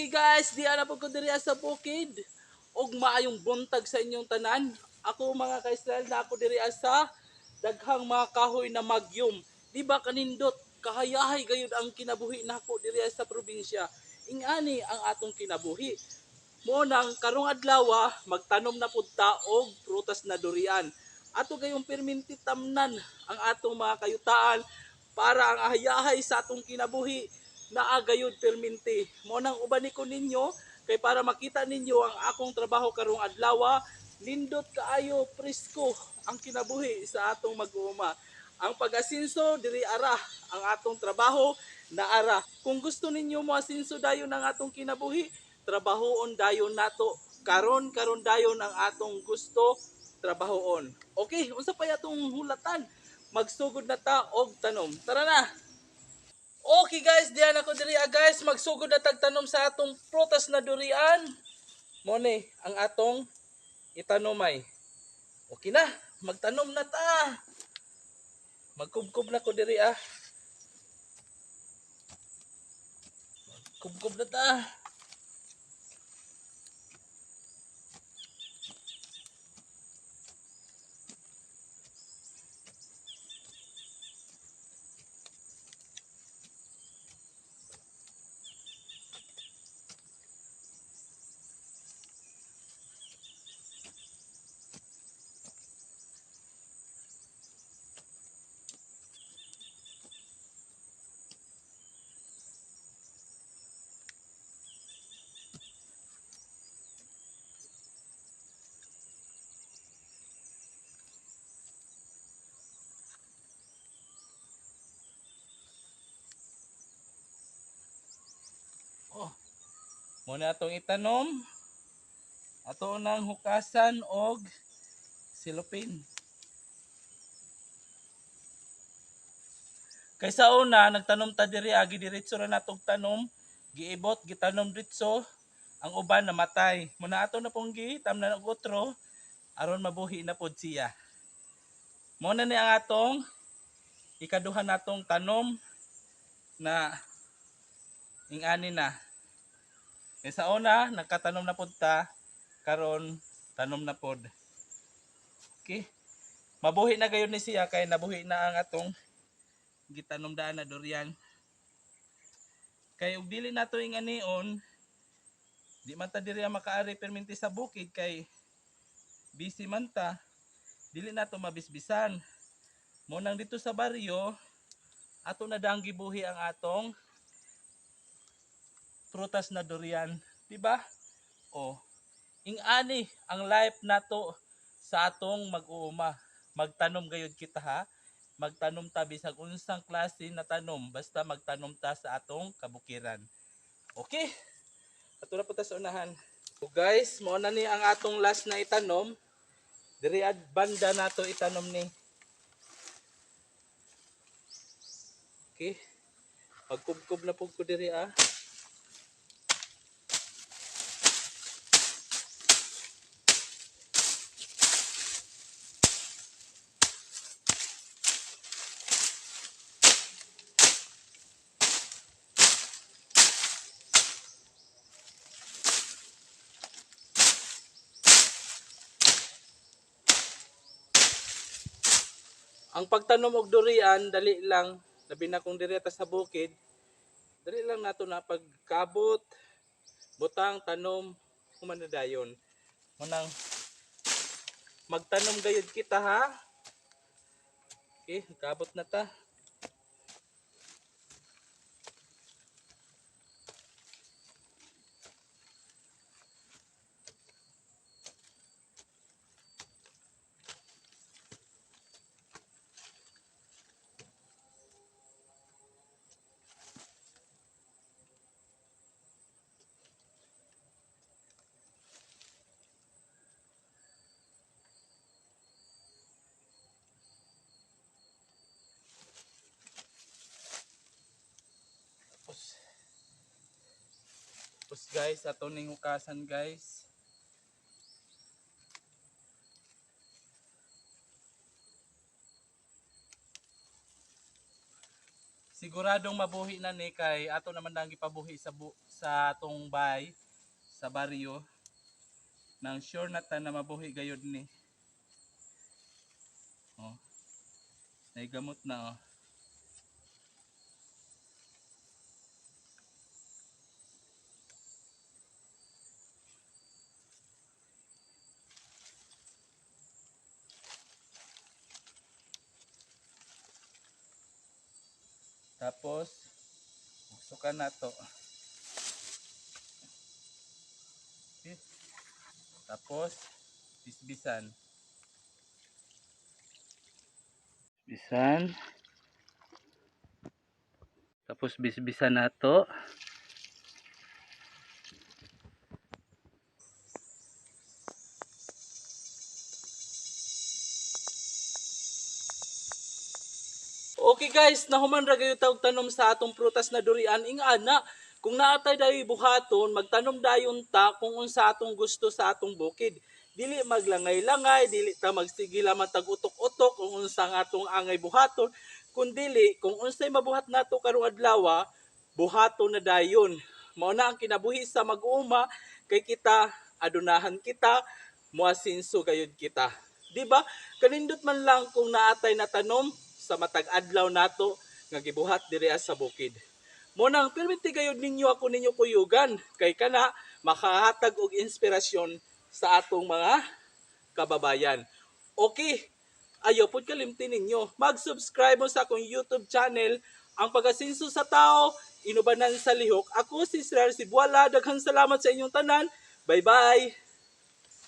Okay guys, di na po ko diri sa bukid. Og maayong buntag sa inyong tanan. Ako, mga ka-Israel, na ako diri sa daghang mga kahoy na magyum. Di ba kanindot, kahayahay gayud ang kinabuhi nako diri sa probinsya? Ingani ang atong kinabuhi. Mo nang karong adlaw magtanom na pud ta og prutas na durian. Ato gayong perminti tamnan ang atong mga kayutaan para ang ahayahay sa atong kinabuhi naa gayud perminti. Mo nang uban ko ninyo kay para makita ninyo ang akong trabaho karong adlaw. Nindot kaayo, presko ang kinabuhi sa atong mag-uuma. Ang pag-asinso diri ara, ang atong trabaho na ara. Kung gusto ninyo mo asinso dayon ang atong kinabuhi, trabahoon dayon nato. Karon karon dayon ang atong gusto trabahoon. Okay, unsa pa atong hulatan? Magsugod na ta og tanom. Tara na. Okay guys, diyan ako diri ah, guys, magsugod na tag tanom sa atong prutas na durian. Mo ni ang atong itanomay. Okay na, magtanom na ta. Magkubkob na ko diri ah. Kubkob na ta. Oh. Muna atong itanom. Ato nang hukasan og silupin. Kay sa una nagtanom ta diri agi diretso ra natog tanom, giibot gitanom diretso, ang uban namatay. Muna ato na pong gitamnan og otro aron mabuhi na pod siya. Mo na ni ang atong ikaduha natong tanom na ingani na. Kay sa una nagkatanom na pod ta, karon tanom na pod. Okay. Mabuhi na gayon ni siya kay nabuhi na ang atong gitanom daan na durian. Kay og dili nato inganion, di man ta diri ang makaari perminti sa bukid kay busy man ta, dili nato mabisbisan. Mo nang dito sa baryo, ato na dang gibuhi ang atong prutas na durian, di ba? O, ingani ang life nato sa atong mag-uuma. Magtanom gayud kita ha. Magtanom ta bisag unsang klase na tanom, basta magtanom ta sa atong kabukiran. Okay? Ato na po ta sa unahan. So guys, mao na ni ang atong last na itanom. Diri ad banda nato itanom ni. Okay. Pagkubkob na pug ko diri ah. Ang pagtanom og durian dali lang, labi na kung diri ta sa bukid, dali lang nato na pagkabot, butang, tanom, human na dayon. Munang magtanom gayud kita ha. Okay, kabot na ta. Tapos guys, ato ning hukasan guys. Siguradong mabuhi na ni kay ato naman nang gipabuhi sa atong bay sa baryo. Nang sure na ta na mabuhi gayud ni. Oh. Naigamot na oh. Tapos sukan na to. Okay. Tapos bisbisan. Bisan. Tapos bisbisan na to. Okay guys, nahuman ra gayo tawg tanom sa atong prutas na durian. Ing-ana, kung naatay dayoy buhaton, magtanom dayon ta kung unsa atong gusto sa atong bukid. Dili maglangay-langay, dili ta magsige lamang tag utok-utok kung unsa ang atong angay buhaton, kundili kung unsay mabuhat nato karong adlaw, buhaton na dayon. Mao na ang kinabuhi sa mag-uuma kay kita adunahan kita, muasinso gayud kita. Di ba? Kanindot man lang kung naatay na tanom sa matag adlaw nato nga gibuhat diri sa bukid. Mo nang perminti gayud ninyo ako ninyo kuyugan kay kana makahatag og inspirasyon sa atong mga kababayan. Okay, ayaw pud kalimti ninyo. Mag-subscribe mo sa akong YouTube channel, Ang Pag-asinso sa Tao, Inubanan sa Lihok. Ako si Israel Sibuala. Daghang salamat sa inyong tanan. Bye-bye!